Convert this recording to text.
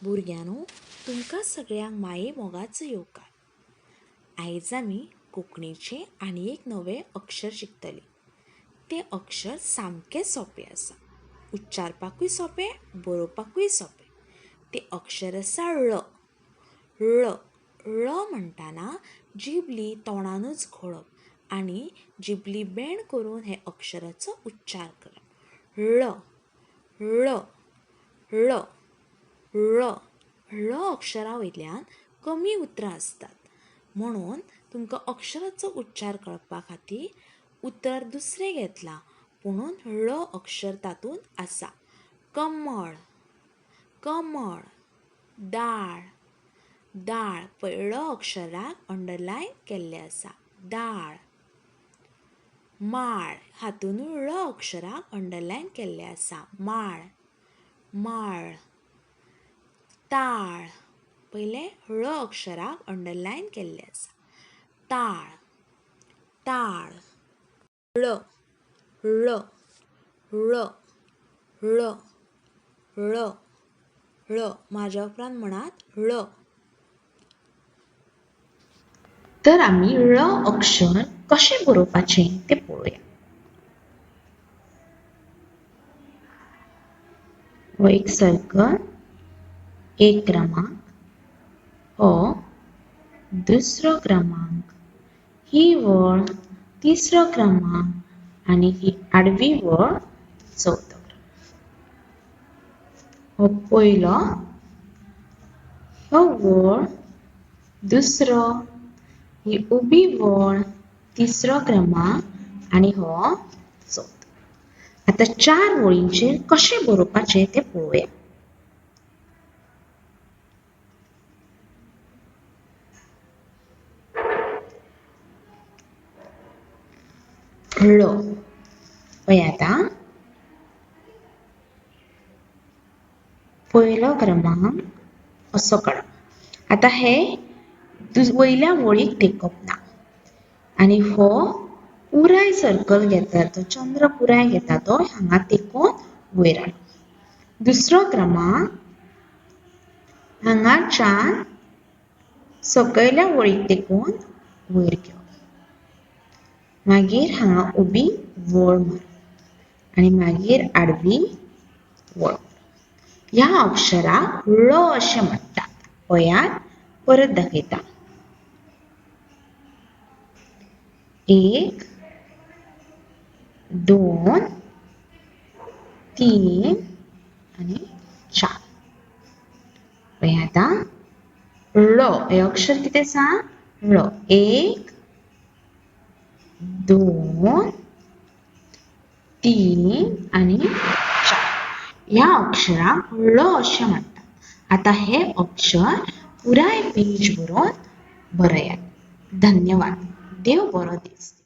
भुरग्यांनो, तुमकां सगळ्यांक माये मोगाचो येवकार. आयज आमी कोंकणीचें आनी एक नवें अक्षर शिकतलीं. तें अक्षर सामकें सोंपें आसा, उच्चारपाकूय सोंपें, बरोवपाकूय सोंपें. तें अक्षर आसा ळ. ळ ळ म्हणटाना जिबली तोंडानूच घोळप आनी जिबली बेंड करून हे अक्षराचो उच्चार करप. ळ ळ ळ ळ ळ अक्षरा वयल्यान कमी उतरां आसतात, म्हणून तुमकां अक्षराचो उच्चार कळपा खातीर उतर दुसरें घेतलां, पुणून ळ अक्षर तातूंत आसा. कमळ कमळ, दाळ दाळ. पळय, ळ अक्षराक अंडरलायन केल्लें आसा. दाळ. माळ, हातूनूय ळ अक्षराक अंडरलायन केल्लें आसा. माळ माळ. ताळ, पयलें ळ अक्षराक अंडरलायन केल्लें आसा. ताळ ताळ. ळ ळ ळ ळ ळ ळ. म्हाज्या उपरांत म्हणात ळ. तर आमी ळ अक्षर कशें बरोवपाचें तें पळोवया. हो एक सर्कल, एक क्रमांक, हो दुसरो क्रमांक, ही वळ तिसरो क्रमांक आनी ही आडवी वळ चवथो क्रमांक. हो पयलो, हो वळ दुसरो, ही उबी वळ तिसरो क्रमांक आनी हो चवथो. आतां चार वळींचेर कशें बरोवपाचें तें पळोवया. ळ पळय, आतां पयलो क्रमांक असो काडप. आतां हे वयल्या वळीक तेंकप ना आनी हो पुराय सर्कल घेता, तो चंद्र पुराय घेता, तो हांगा तेंकोवन वयर हाडप. दुसरो क्रमांक हांगाच्यान सकयल्या वळीक तेंकोवन वयर घेवप. मागीर हांगा उबी वळ मारप आनी मागीर आडवी वळ. ह्या अक्षराक ळ अशें म्हणटात. पळयात, परत दाखयता. 1 2 3 आनी 4. पळय आतां ळ हें अक्षर कितें आसा? ळ. 1 2 3 आनी 4. ह्या अक्षराक ळ अशें म्हणटात. आतां हें अक्षर पुराय पेज बरोवन बरयात. धन्यवाद. देव बरो दीस.